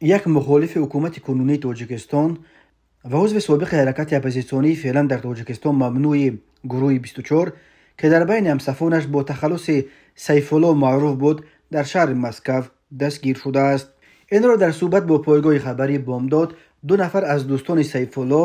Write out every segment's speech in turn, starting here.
як мухолифи ҳукумати кунунии Тоҷикистон ва узви собиқи ҳаракати оппозитсионии феълан дар Тоҷикистон мамнӯи гурӯҳи 24, ки дар байни ҳамсафонаш бо тахаллуси Сайфулло маъруф буд, дар шаҳри Москав дастгир шудааст. Инро дар суҳбат бо пойгоҳи хабарии Бомдод ду нафар аз дӯстони Сайфулло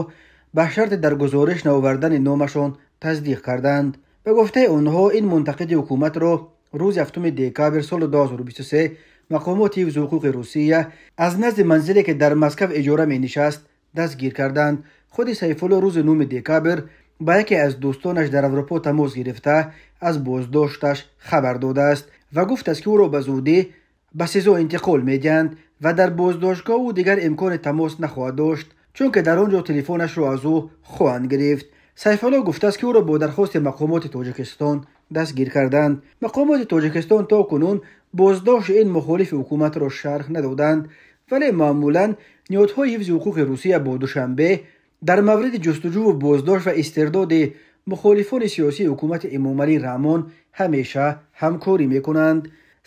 ба шарти дар гузориш наовардани номашон тасдиқ карданд. Ба гуфтаи онҳо, ин мунтақиди ҳукуматро рӯзи 7 декабр соли 2023 мақомоти ҳифзи ҳуқуқи Русия аз назди манзиле, ки дар Москав иҷора менишаст, дастгир карданд. Худи Сайфулло рӯзи 9 декабр ба яке аз дӯстонаш дар Аврупо тамос гирифта, аз боздошташ хабар додааст ва гуфтааст, ки ӯро ба зудӣ ба СИЗО интиқол медиҳанд ва дар боздоштгоҳ ӯ дигар имкони тамос нахоҳад дошт, чунки дар он ҷо телефонашро аз ӯ хоҳанд гирифт. Сайфулло гуфтааст, ки ӯро бо дархости мақомоти Тоҷикистон дастгир карданд. Мақомоти Тоҷикистон то кунун боздошти ин мухолифи ҳукуматро шарҳ надоданд, вале маъмулан ниҳодҳои ҳифзи ҳуқуқи Русия бо Душанбе дар мавриди ҷустуҷӯву боздошт ва истирдоди мухолифони сиёсии ҳукумати Эмомалӣ Раҳмон ҳамеша ҳамкорӣ мекунанд.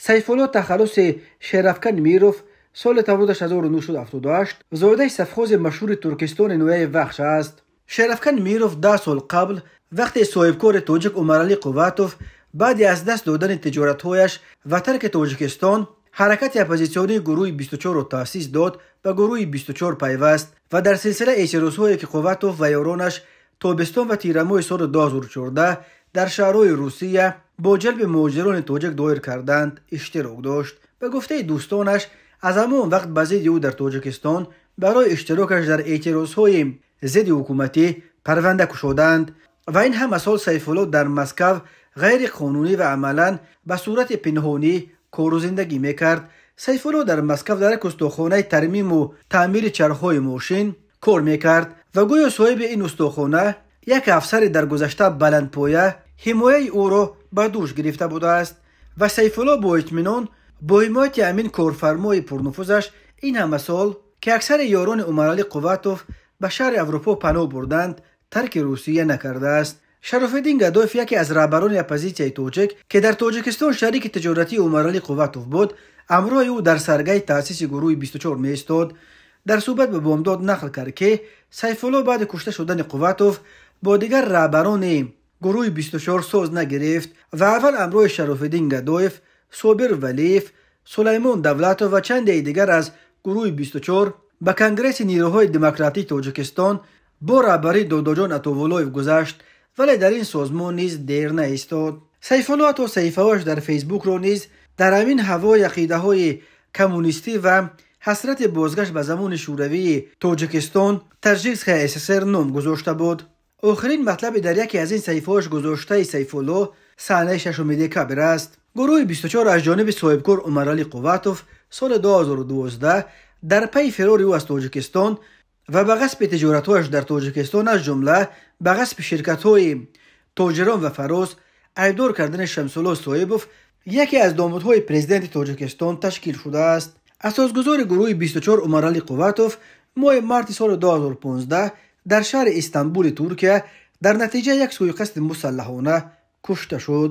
Сайфулло тахаллуси Шерафкан Миров, соли таваллудаш 1978, зодаи совхози машҳури Туркистони ноҳияи Вахш аст. Шерафкан Миров 10 сол қабл, вақте соҳибкори тоҷик Умаралӣ Қувватов баъди аз даст додани тиҷоратҳояш ва тарки Тоҷикистон ҳаракати оппозитсионии гурӯҳи 24-ро таъсис дод, ба гурӯҳи 24 пайваст ва дар силсила эътирозҳое, ки Қувватов ва ёронаш тобистон ва тирамоҳи соли 2014 дар шаҳрҳои Русия бо ҷалби муҳоҷирони тоҷик доир карданд, иштирок дошт. Ба гуфтаи дӯстонаш, аз ҳамон вақт ба зидди ӯ дар Тоҷикистон барои иштирокаш дар эътирозҳои зидди ҳукуматӣ парванда кушоданд ва ин ҳама сол Сайфулло дар Москав ғайриқонунӣ ва амалан ба сурати пинҳонӣ кору зиндагӣ мекард. Сайфулло дар Москав дар як устохонаи тармиму таъмири чархҳои мошин кор мекард ва гӯё соҳиби ин устохона, як афсари дар гузашта баландпоя, ҳимояи ӯро ба дӯш гирифта будааст ва Сайфулло бо итминон бо ҳимояти ҳамин корфармои пурнуфузаш ин ҳама сол, ки аксари ёрони Умаралӣ Қувватов ба шаҳри Аврупо паноҳ бурданд, тарки Русия накардааст. Шарофиддин Гадоев, яке аз раҳбарони оппозитсияи тоҷик, ки дар Тоҷикистон шарики тиҷоратии Умаралӣ Қувватов буд, ҳамроҳи ӯ дар саргаи таъсиси гурӯҳи 24 меистод, дар суҳбат ба Бомдод нақл кард, ки Сайфулло баъди кушта шудани Қувватов бо дигар раҳбарони гурӯҳи 24 соз нагирифт ва аввал ҳамроҳи Шарофиддин Гадоев, Собир Валиев, Сулаймон Давлатов ва чандеи дигар аз гурӯҳи 24 ба Конгресси нерӯҳои демократии Тоҷикистон бо раҳбарии Додоҷон Атовуллоев гузашт, вале дар ин созмон низ дер наистод. Сайфулло ҳатто саҳифаҳояш дар Фейсбукро низ дар ҳамин ҳавои ақидаҳои коммунистӣ ва ҳасрати бозгашт ба замони шӯравии Тоҷикистон, Таджикская ССР, ном гузошта буд. Охирин матлабе дар яке аз ин саҳифаҳояш гузоштаи Сайфулло саҳнаи 6 декабр аст. Гурӯҳи 24 аз ҷониби соҳибкор Умаралӣ Қувватов соли 2012 дар пайи фирори ӯ аз Тоҷикистон ва ба ғасби тиҷоратҳояш дар Тоҷикистон, аз ҷумла ба ғасби ширкатҳои Тоҷирон ва Фароз, айбдор кардани Шамсулло Соҳибов, яке аз домодҳои президенти Тоҷикистон, ташкил шудааст. Асосгузори гурӯҳи 24 Умаралӣ Қувватов моҳи марти соли 2015 дар шаҳри Истанбули Туркия дар натиҷаи як сӯиқасди мусаллаҳона кушта шуд.